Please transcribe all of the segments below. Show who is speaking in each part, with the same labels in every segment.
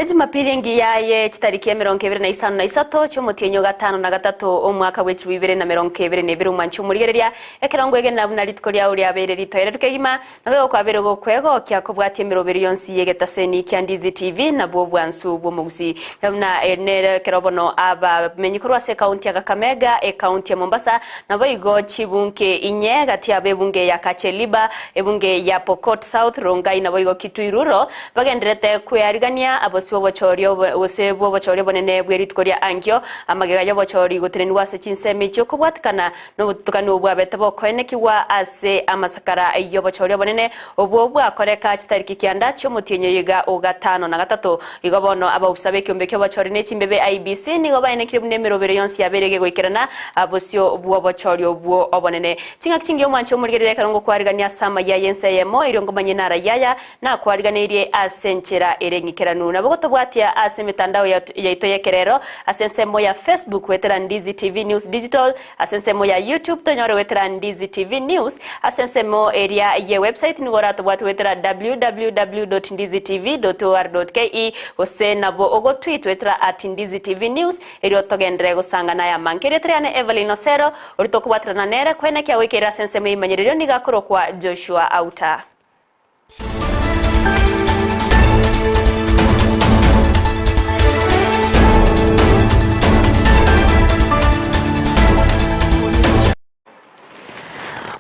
Speaker 1: Ejumapili engiya ye chitariki 23 chi'omotienyi o gatano na gatato omwaka bwe chilifu ibere na 22 omwanchi omorigereria, ekero ngwegena buna rituko riao riabeire ritoereru kegima, naboigo kwabeire gokwegokia kobwatia emeroberi yonsi y'egetaseni kia Ndizi TV nabwo obwansu bw'omogusii. Buna nere ekero bono abamenyi korwa ase ekaunti ya Kakamega, ekaunti ya Mombasa, naboigo chibunge inye gati yabo ebunge ya Kacheliba, ebunge ya Pokot South, Rongai naboigo Kitui Rural, Bagendererete kwearigania abosio b'obochori gose bw'obochori obonene bwe rituko ria ankio, amagega y'obochori gotenenigwa ase chinsemo echio kobwatikana nobotutukanu obwabete bokoenekigwa ase amasakara y'obochori obonene, obwo bwakoreka chitariki kianda chi'omotienyi oyoiga o gatano na gatato. Igo bono abaofisa b'ekeombe ki'obochori ne chimbebe, IEBC, nigo baenekire buna emerobero yonsi yabeire gegoikerana bosio bw'obochori obwo obonene. Ching'aki chingiya omwanche omorigereria ekero ngokwarigania ase amayia y'ense eyemo, erio ngomanye narayia aya, Nakwariganeirie ase enchera ere eng'ikeranu. Nabo gotobwatia ase emetandao yaito y'ekerero, ase ensemo ya Facebook goetera Ndizi TV News Digital, ase ensemo ya YouTube tonyore goetera Ndizi TV News, ase ensemo eria ye website nigo oratobwate goetera www.ndizitv.or.ke gose nabo ogotweet goetera at Ndizi TV News erio togenderere gosangana aya amange. Erieta riane Evelyn Osero, oria tokobwaterana nere koenekia goikeria ase ensemo y'eimanyererio nigo akorokwa Joshua Auta.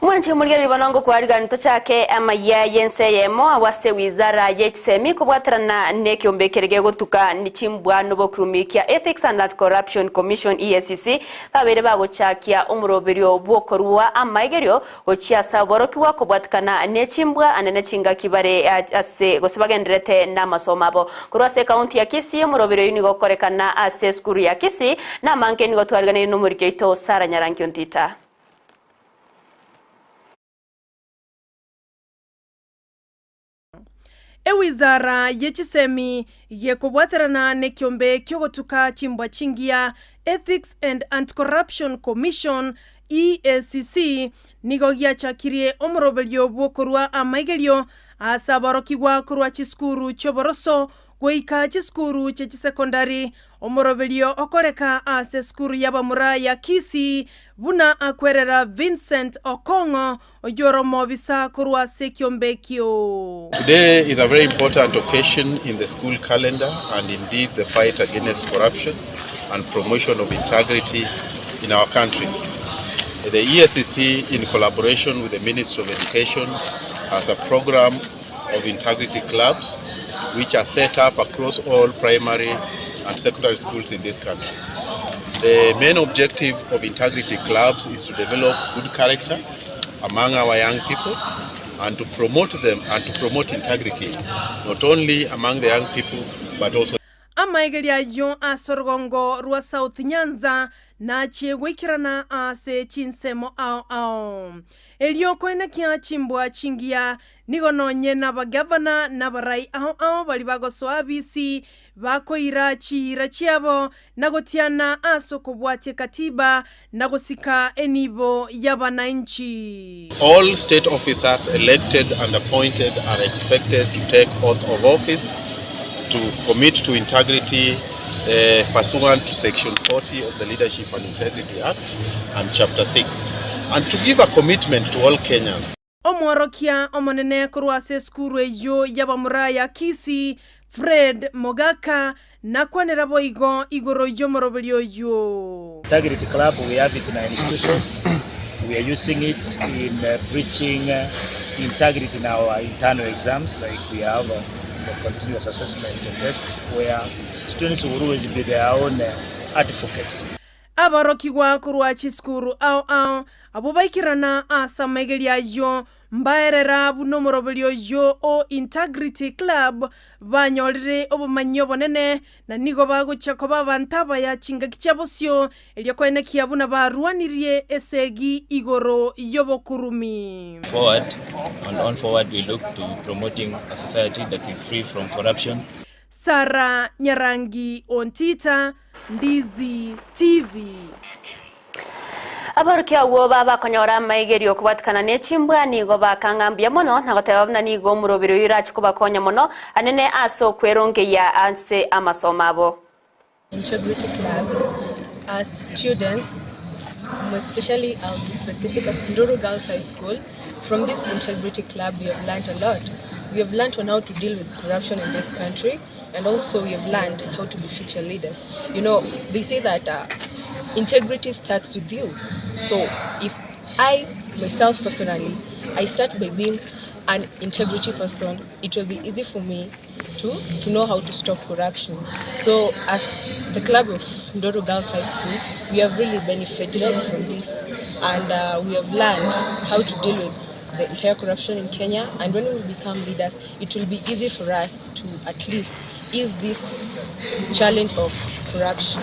Speaker 1: Mwanche omorigereria bono ngokwarigani tochake amayia y'ense eyemo agwo ase wizara ye chisemi kobwaterana nekeombe ekere gegotuka chimbwa nobokurumi kia Ethics and Anti-Corruption Commission EACC babeire bagochakia omoroberio bwokorua amaigerio Gochia ase aborokigwa kobwatikana ne chimbwa anene chingaki bare ase gose bagendererete namasomo abo. Korwa ase ekaunti ya Kisii omoroberi oyio nigo okorekana ase esukuru ya Kisii na amange nigo twariganeirie nomoriki oito Sarah Nyarangi Ontita.
Speaker 2: Ewizara ye chisemi gekobwaterana nekiombe kiogotuka chimbwa chingiya, Ethics and Anti-Corruption Commission, EACC, nigo giachakirie omoroberio bw'okorua amaigerio ase aborokigwa korwa chisukuru chi'oboroso goika chisukuru chie chisekondari Omoroberio okoreka ase esukuru y'abamura ya Kisii buna akwerera Vincent Okong'o oyore omobisa korwa ase ekiombe ekio.
Speaker 3: Today is a very important occasion in the school calendar and indeed the fight against corruption and promotion of integrity in our country. The EACC in collaboration with the Ministry of Education has a program of integrity clubs which are set up across all primary and secondary schools in this country. The main objective of integrity clubs is to develop good character among our young people and to promote them and to promote integrity not only among the young people but also
Speaker 2: Amaigerio ayio ase orogongo rwa South Nyanza nachie goikerana ase chinsemo ao ao. Erio koenekia chimbwa chingiya, nigo nonye nabagavana na abarai ao ao baria bagosoa abisi bakoira chiira chiabo na gotiana ase okobwatia ekatiba na gosika enibo y'abanainchi.
Speaker 3: All state officers elected and appointed are expected to take oath of office to commit to integrity pursuant to section 40 of the Leadership and Integrity Act and chapter 6 and to give a commitment to all Kenyans.
Speaker 2: Omworokia omonene korwa ase esukuru eyio y'abamura ya Kisii, Fred Mogaka, nakwanera boigo igoro y'omoroberio oyio.
Speaker 4: Integrity Club we have it in our institution, we are using it in preaching integrity in our internal exams like we have the continuous assessment tests where students will always be their own advocates.
Speaker 2: Aborokigwa korwa chisukuru ao ao abwo baikerana ase amaigerio ayio mbaerera buna omoroberio oyio o Integrity Club banyorire obomanyi obonene na nigo bagochia koba abanto abaya chingaki chia bosio erio koenekia buna barwanirie esegi igoro y'obokurumi.
Speaker 5: Forward and on forward we look to promoting a society that is free from corruption.
Speaker 2: Sarah Nyarangi Ontita, Ndizi TV.
Speaker 1: Abaorokia abwo babakonyora amaigerio kobwatikana ne chimbwa nigo bakang'a mbuya mono na goteba buna nigo omoroberi oyio orache kobakonya mono anene ase okwerongeyia ase amasomo abo.
Speaker 6: Integrity Club as students more especially I'll be specific as Nduru Girls High School from this Integrity Club we have learnt a lot we have learnt on how to deal with corruption in this country and also we have learned how to be future leaders you know they say that uh, integrity starts with you so if I myself personally I start by being an integrity person it will be easy for me to to know how to stop corruption so as the club of Ndoro Girls High School we have really benefited from this and uh, we have learned how to deal with the entire corruption in Kenya and when we become leaders it will be easy for us to at least ease this challenge of corruption.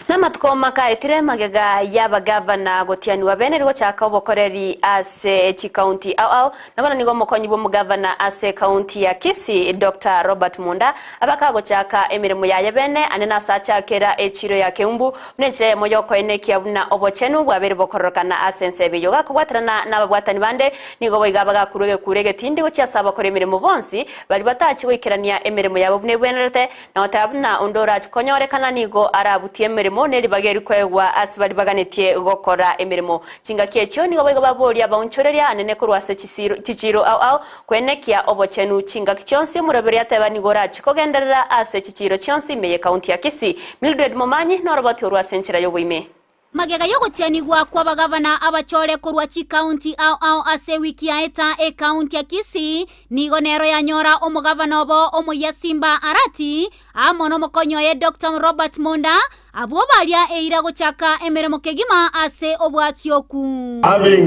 Speaker 1: Namatuko makaetire magega y'abagavana gotianiwa bene rigochaka obokoreri ase chikaunti ao ao nabono nigo omokonyi bwa omogavana ase ekaunti ya Kisii Dr Robert Munda abakagochaka emeremo yaye bene ane nase achakera echiro ya Keumbu buna enchera eyemo yokoenekia buna obochenu bwabere bokororokana ase ensebe eyo gakobwaterana na ababwatani bande nigo boiga bagakurwa egekuro egetindi gochia ase abakora emeremo bonsi bari batachi goikerania emeremo yabo buna ebwenerete na goteba buna onde orachi konyorekana nigo arabutie emeremo neribaga erikoegwa ase bari baganetie gokora emeremo chingaki echio nigo boigo baboria abaonchoreria anene korwa ase chichiro ao ao kwenekia obochenu chingaki chionsi omoroberi ateba nigo orachi kogenderera ase chichiro chionsi ime ye kaunti ya Kisii Mildred Momanyi noroboti orwa ase enchera y'oboime.
Speaker 7: Magega y'ogotianigwa kw'abagavana abachore korwa chikaunti ao ao ase ewiki yaeta ekaunti ya Kisii nigo nero yanyora omogavana obo omoyia Simba Arati amo nomokonyi oye Doctor Robert Monda abwo baria eira gochaka emeremo kegima ase obwasioku.
Speaker 8: Having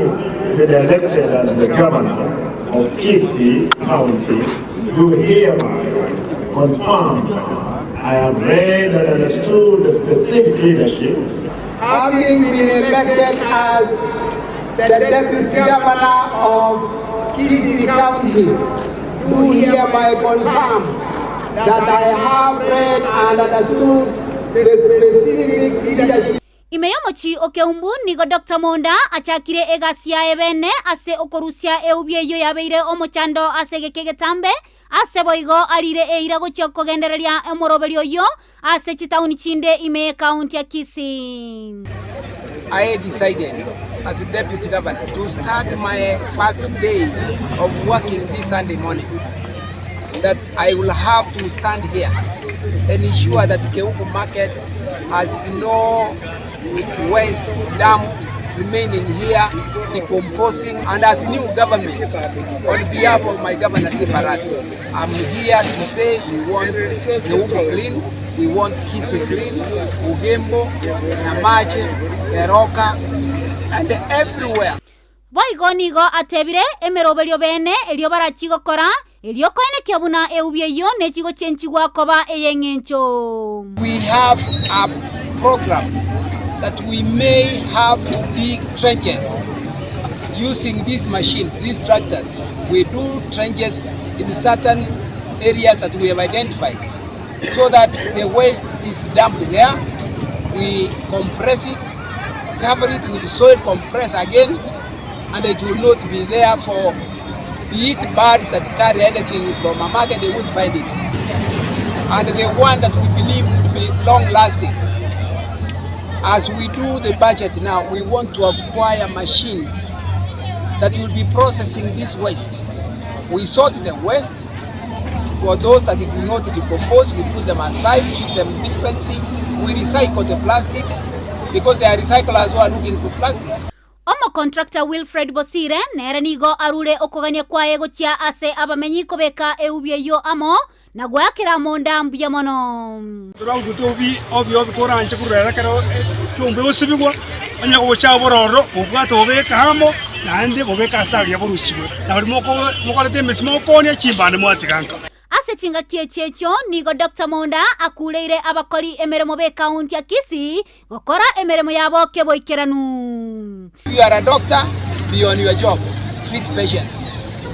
Speaker 8: been elected as the governor of Kisii County, do hereby confirm I have read and understood the specific leadership.
Speaker 9: Having been elected as the Deputy Governor of Kisii County, do hereby confirm that I have read and understood the specific leadership.
Speaker 7: Ime y'omochie o Keumbu nigo Doctor Monda achakire egasi yaye bene ase okorusia eubi eyio yabeire omochando ase egeka egetambe, ase boigo arire eira gochia kogendereria omoroberio oyio ase chitauni chinde ime y'ekaunti ya Kisii.
Speaker 9: I decided as deputy governor to start my first day of working this Sunday morning that I will have to stand here and ensure that Keumbu market has no waste dump remaining here decomposing. And as new government, on behalf of my governor Simba Arati, I'm here to say we want Keumbu clean, we want Kisii clean, Ugembo, Nyamache, Keroka, and everywhere.
Speaker 7: Boigo nigo atebire emeroberio bene erio barachie gokora, erio koenekia buna eubi eyio nechigochenchigwa koba ey'eng'encho.
Speaker 9: We have a program that we may have to dig trenches using these machines, these tractors. We do trenches in certain areas that we have identified so that the waste is dumped there. We compress it, cover it with soil, compress again, and it will not be there for be it birds that carry anything from a market, they won't find it. And the one that we believe would be long lasting. As we do the budget now, we want to acquire machines that will be processing this waste. We sort the waste. For those that do not decompose, we put them aside, treat them differently. We recycle the plastics because there are recyclers who are looking for plastics.
Speaker 7: Omocontractor Wilfred Bosire nere nigo arure okogania kwaye gochia ase abamenyi kobeka eubi eyio amo na goakera monda mbuya mono.
Speaker 10: Toragotuta obi obi obi koranche korwa ere ekero ekiombe gosibigwa, onye gocha bororo bobwate bobeke amo, naende bobeke ase aria borusigwe. Na baria moko mokorete emesi mokonia chimbande mwatiga nka.
Speaker 7: Ase chingaki echi echio nigo Doctor Monda akureire abakori emeremo b'ekaunti ya Kisii gokora emeremo yabo keboikeranu.
Speaker 9: If you are a doctor, be on your job, treat patients.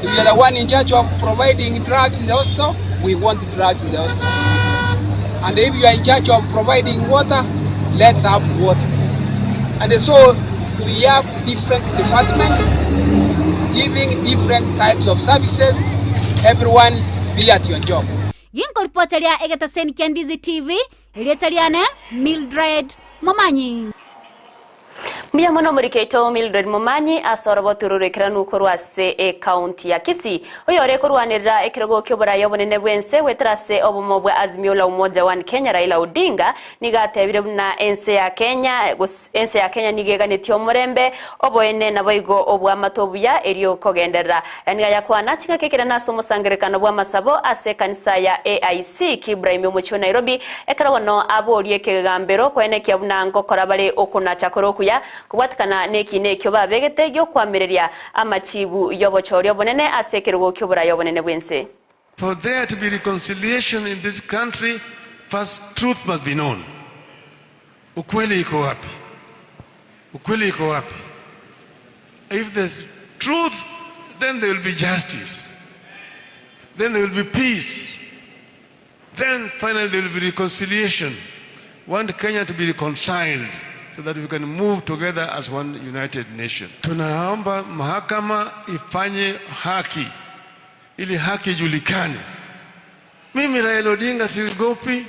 Speaker 9: If you are the one in charge of providing drugs in the hospital, we want drugs in the hospital. And if you are in charge of providing water, let's have water. And so We have different departments giving different types of services, everyone be at your job.
Speaker 7: Ginkoripoteria egetaseni kia Ndizi TV, erieta riane Mildred Momanyi.
Speaker 1: Mbuya mono omoriki oito Mildred Momanyi ase oroboto oro rw'ekeranu korwa ase ecounty ya Kisii, oyore korwanerera ekerogo ki'oboraia obonene bw'ense goetera ase obomo bwa Azimio la Umoja One Kenya Raila Odinga nigo atebire buna ense ya Kenya gose ense ya Kenya nigo eganetie omorembe, oboene naboigo obw'amato obuya erio kogenderera. Aya nigo ayakwana chingaki ekerana ase omosangererekano bw'amasabo ase ekanisa ya AIC Kibra ime omochie o Nairobi ekero bono aborie ekegambero koenekia buna ngokora bare okonacha kore okuya kobwatekana nekiina ekio babegete giokwamireria amachibu y'obochori obonene ase ekerogo ki'oboraia obonene bw'ense.
Speaker 11: For there to be reconciliation in this country, first truth must be known. Ukweli iko wapi? Ukweli iko wapi? If there's truth, then there will be justice. Then there will be peace. Then finally there will be reconciliation. We want Kenya to be reconciled so that we can move together as one united nation. Tunaomba mahakama ifanye haki ili haki ijulikane. Mimi Raila Odinga siogopi.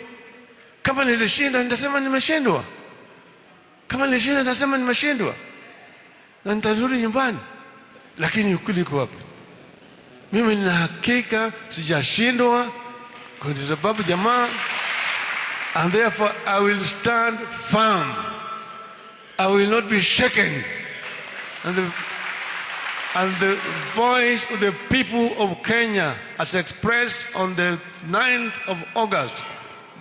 Speaker 11: Kama nilishinda nitasema nimeshindwa, kama nilishinda nitasema nimeshindwa na nitarudi nyumbani, lakini ukweli iko wapi? Mimi nina hakika sijashindwa kwa sababu jamaa, and therefore I will stand firm. I will not be shaken. And the, and the voice of the people of Kenya, as expressed on the 9th of August,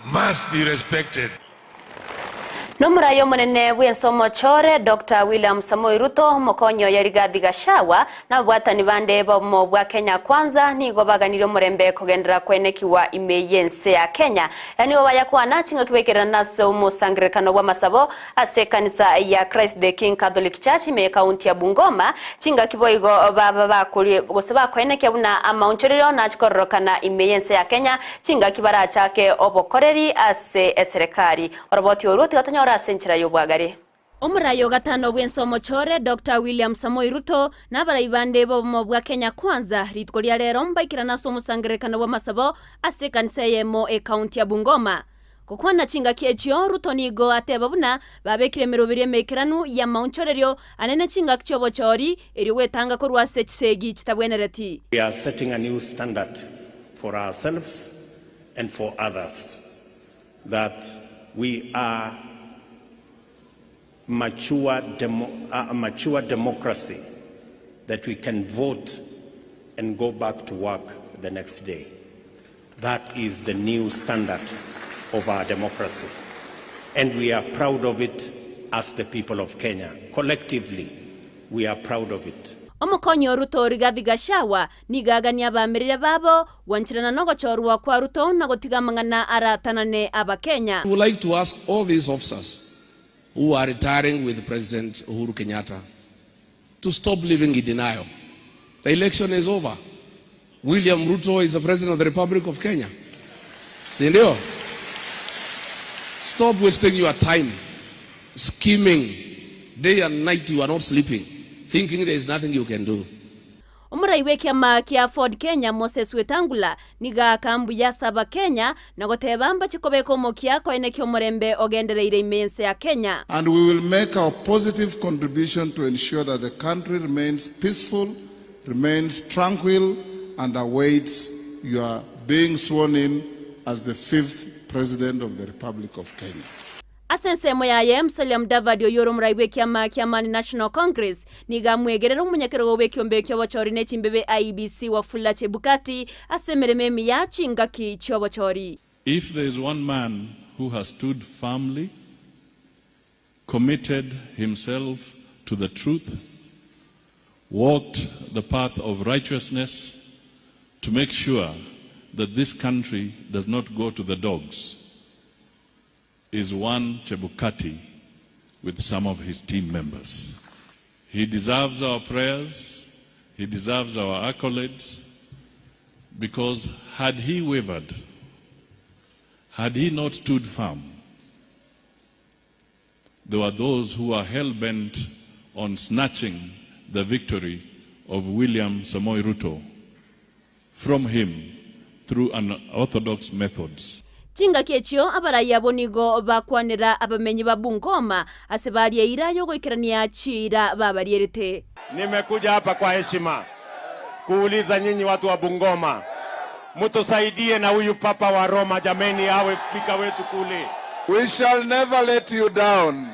Speaker 11: must be respected.
Speaker 1: Nomorai omonene bw'ense omochore Doctor William Samoei Ruto, omokonyi oye Rigathi Gachagua, na ababwatani bande b'obomo bwa Kenya Kwanza nigo baganirie omorembe kogenderera koenekiwa ime y'ense ya Kenya. Aya nigo bayakwana chingaki baikererana ase omosangererekano bw'amasabo ase ekanisa ya Christ the King Catholic Church ime y'ekaunti ya Bungoma, chingaki boigo baba bakorie gose bakoenekia buna amaonchorerio nachi kororokana ime y'ense ya Kenya chingaki barachake obokoreri ase eserekari. Oroboti orwo tiga tonyore ase enchera y'obwagare. Omorai o gatano bw'ense omochore, Doctor William Samoei Ruto, na abarai bande b'obomo bwa Kenya Kwanza, rituko ria rero mbaikerane ase omosangererekano bw'amasabo ase ekanisa eyemo ekaunti ya Bungoma. Gokwana chingaki echio, Ruto nigo ateba buna babekire emeroberi emeikeranu y'amaonchorerio anene chingaki chi'obochori erio gwetanga korwa ase chisegi chitabwenereti.
Speaker 12: We are setting a new standard for ourselves and for others that we are mature, demo, a mature democracy that we can vote and go back to work the next day. That is the new standard of our democracy. And we are proud of it as the people of Kenya. Collectively, we are proud of it.
Speaker 1: Omokonyi o Ruto Rigathi Gachagua nigo agania abamerire babo gwancherana nogochorwa kwa Ruto na gotiga amang'ana aratanane Abakenya.
Speaker 13: We would like to ask all these officers who are retiring with President Uhuru Kenyatta to stop living in denial. The election is over. William Ruto is the President of the Republic of Kenya. Si ndio? Stop wasting your time scheming day and night you are not sleeping thinking there is nothing you can do.
Speaker 1: Omorai bw'ekiama kia Ford Kenya Moses Wetangula nigo aaka mbuya ase Abakenya na goteba mbache kobeka omokia koenekia omorembe ogendereire ime y'ense ya Kenya.
Speaker 14: And we will make our positive contribution to ensure that the country remains peaceful, remains tranquil, and awaits your being sworn in as the fifth President of the Republic of Kenya.
Speaker 1: Ase ensemo yaye, Musalia Mudavadi oyio ore omorai bw'ekiama kia Amani National Congress nigo amwegerera omonyakerogo bw'ekiombe ki'obochori ne chimbebe IEBC Wafula Chebukati ase emeremo emiya chingaki chi'obochori.
Speaker 15: If there is one man who has stood firmly, committed himself to the truth, walked the path of righteousness to make sure that this country does not go to the dogs, is one Chebukati with some of his team members. He deserves our prayers, he deserves our accolades, because had he wavered, had he not stood firm, there were those who are hell bent on snatching the victory of William Samoei Ruto from him through unorthodox methods.
Speaker 1: Chingaki echio abarai abwo nigo bakwanera abamenyi ba Bungoma ase baria eira y'ogoikerania chiira babarierete.
Speaker 16: Nimekuja hapa kwa heshima kuuliza nyinyi watu wa Bungoma, mtusaidie na huyu Papa wa Roma jameni, awe spika wetu kule.
Speaker 14: We shall never let you down.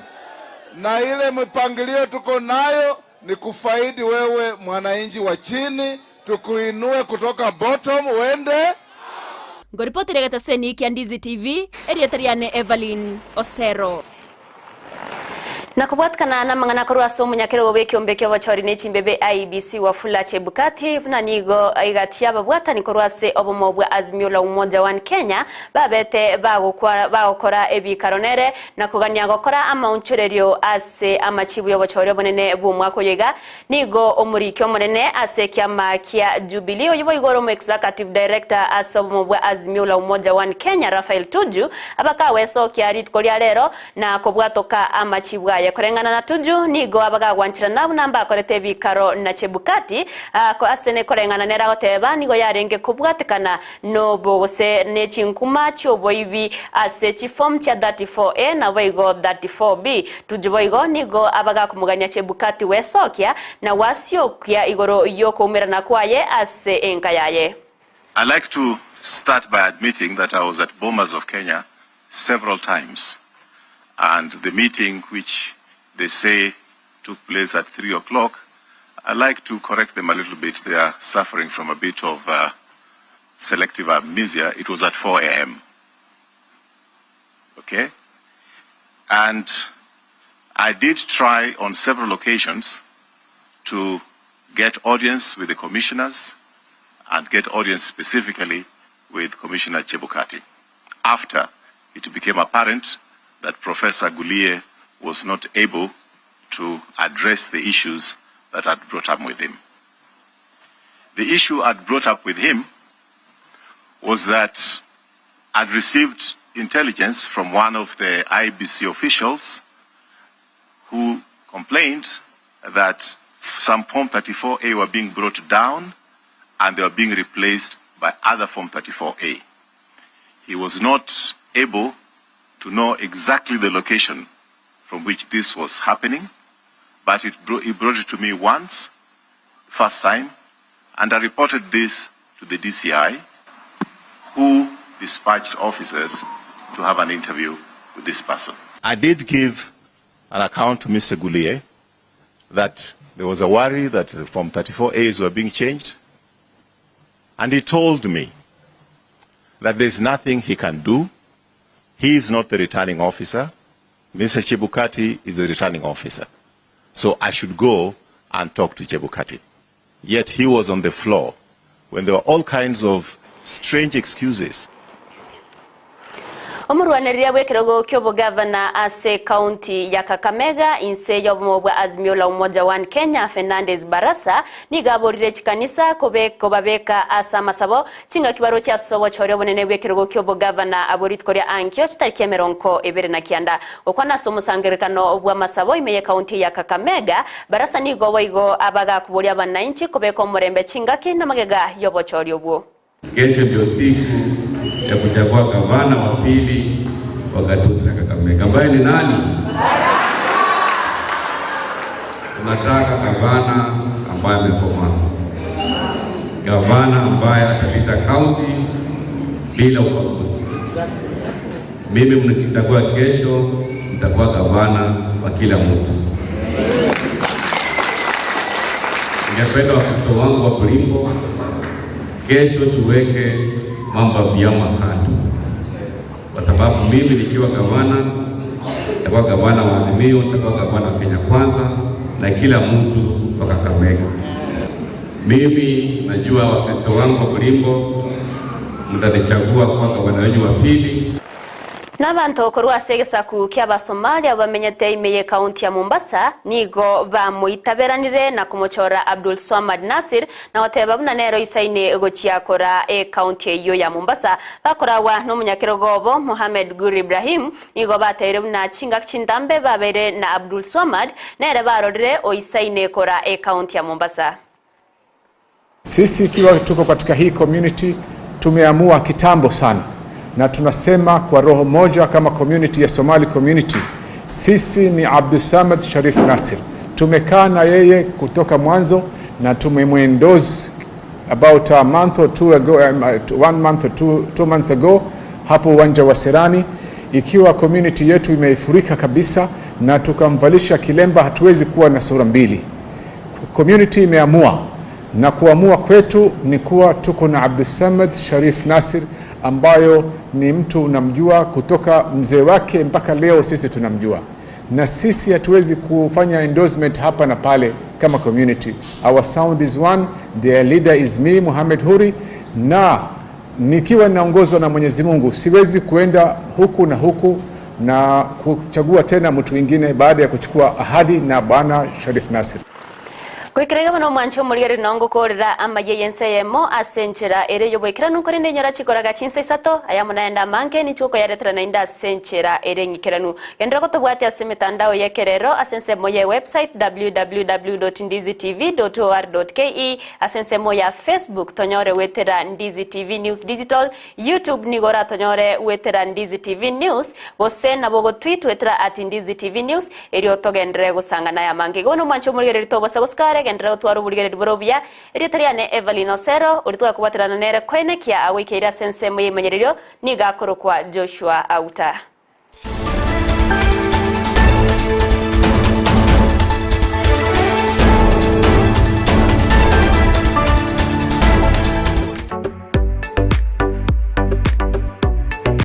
Speaker 14: Na ile mipangilio tuko nayo ni kufaidi wewe mwananchi wa chini, tukuinue kutoka bottom uende
Speaker 1: Ngoripotera egetaseni kia Ndizi TV, erieta riane Evelyn Osero. Na kobwatikana na amang'ana korwa ase omonyakerogo bw'ekiombe kia obochori na echimbebe IEBC Wafula Chebukati buna nigo egati y'ababwatani korwa ase obomo bwa Azimio la Umoja One Kenya babete bagokwa bagokora ebikaro nere na kogania gokora amaonchorerio ase amachibu y'obochori obonene bw'omwaka oyo iga nigo omoriki omonene ase ekiama kia Jubilee oyo boigo ore omo executive director ase obomo bwa Azimio la Umoja One Kenya Raphael Tuju abakawesokia rituko ria rero na kobwatoka amachibu aye koreng'ana na Tuju nigo abagagwancherana buna mbakorete ebikaro na Chebukati ase ne koreng'ana nere agoteba nigo yarenge kobwatekana nobo gose ne chinkuma chioboibi ase chiform chia 34A naboigo 34B. Tuju boigo nigo abagakomogania Chebukati wesokia na gwasiokia igoro yokoumerana kwaye ase enka yaye.
Speaker 17: I like to start by admitting that I was at Bomas of Kenya several times, and the meeting which they say took place at 3 o'clock, I like to correct them a little bit. They are suffering from a bit of selective amnesia. It was at 4 a.m. Okay? And I did try on several occasions to get audience with the commissioners and get audience specifically with Commissioner Chebukati after it became apparent that Professor Gulie was not able to address the issues that I'd brought up with him. The issue I'd brought up with him was that I'd received intelligence from one of the IEBC officials who complained that some Form 34A were being brought down and they were being replaced by other Form 34A. He was not able to know exactly the location from which this was happening, but he brought it to me once, first time, and I reported this to the DCI, who dispatched officers to have an interview with this person. I did give an account to Mr. Gulie that there was a worry that the Form 34As were being changed, and he told me that there's nothing he can do. He is not the returning officer. Mr. Chebukati is the returning officer. So I should go and talk to Chebukati. Yet he was on the floor when there were all kinds of strange excuses.
Speaker 1: Omorwanereria bw'ekerogo ki'obogavana ase ekaunti ya Kakamega inse y'obomo bwa Azimio la Umoja One Kenya Fernandes Barasa nigo aborire chikanisa kobe kobabeka ase amasabo chingaki baroche ase obochori obonene bw'ekerogo ki'obogavana abwo rituko ria ankio chitariki emerongo ebere na kianda. Gokwana ase omosangerekano bw'amasabo ime y'ekaunti ya Kakamega Barasa nigo boigo abagakoboria abananchi kobeka omorembe chingaki na magega y'obochori obwo.
Speaker 18: Kesho ndio siku ya kuchagua gavana wa pili wa gatuzi la Kakamega ambaye ni nani? Tunataka gavana ambaye amekomaa, gavana ambaye atapita kaunti bila ubaguzi. Mimi mnikichagua kesho, nitakuwa gavana wa kila mtu. Ningependa Wakristo wangu wa Bulimbo, kesho tuweke mambo ya vyama kando, kwa sababu mimi nikiwa gavana nitakuwa gavana wa Azimio, nitakuwa gavana wa Kenya Kwanza na kila mtu wa Kakamega. Mimi najua Wakristo wangu wa Bulimbo mtanichagua kuwa gavana wenu wa pili.
Speaker 1: N'abanto korwa ase egesaku ki'Abasomalia bamenyete ime y'ekaunti ya Mombasa nigo bamoitaberanire na komochora Abdulswamad Nassir na goteba buna nere oisaine gochia kora ekaunti eyio ya Mombasa. Bakoragwa nomonyakerogo obo Mohamed Guri Ibrahim nigo bateire buna chingaki chintambe babeire na Abdulswamad nere barorire oisaine kora ekaunti ya Mombasa.
Speaker 19: Sisi ikiwa tuko katika hii community tumeamua kitambo sana, na tunasema kwa roho moja kama community ya Somali community, sisi ni Abdulsamad Sharif Nasir. Tumekaa na yeye kutoka mwanzo na tumemwendorse about a month or two ago, one month or 2 months ago hapo uwanja wa Serani, ikiwa community yetu imeifurika kabisa na tukamvalisha kilemba, hatuwezi kuwa na sura mbili. Community imeamua na kuamua kwetu ni kuwa tuko na Abdulsamad Sharif Nasir ambayo ni mtu unamjua kutoka mzee wake mpaka leo, sisi tunamjua, na sisi hatuwezi kufanya endorsement hapa na pale kama community. Our sound is one, their leader is me Mohamed Huri, na nikiwa naongozwa na Mwenyezi Mungu siwezi kuenda huku na huku na kuchagua tena mtu mwingine baada ya kuchukua ahadi na Bwana Sharif Nasir.
Speaker 1: Goikerega bono omwancho omorigeri nongo korera amaye yense yemo ase enchera ere yoboikeranu korende enyora chikoraga chinsa isato aya monaenda amange ninchuko yaretera naende ase enchera ere eng'ikeranu gendera gotobwatia ase emitandao ya ekerero ase ensemo ya website www.ndizitv.or.ke ase ensemo ya Facebook tonyore wetera Ndizi TV News Digital, YouTube nigo oratonyore wetera Ndizi TV News gose nabo gotweet wetera at Ndizi TV News erio togendere gosangana ya mange gono omwancho omorigereri tobosa gosikare gendera gotwara oborigereri boro buya erieta riane Evelyn Osero ori twakobwaterana nere koenekia agoikeire ase ensemo ya emenyererio niga akorokwa Joshua Auta.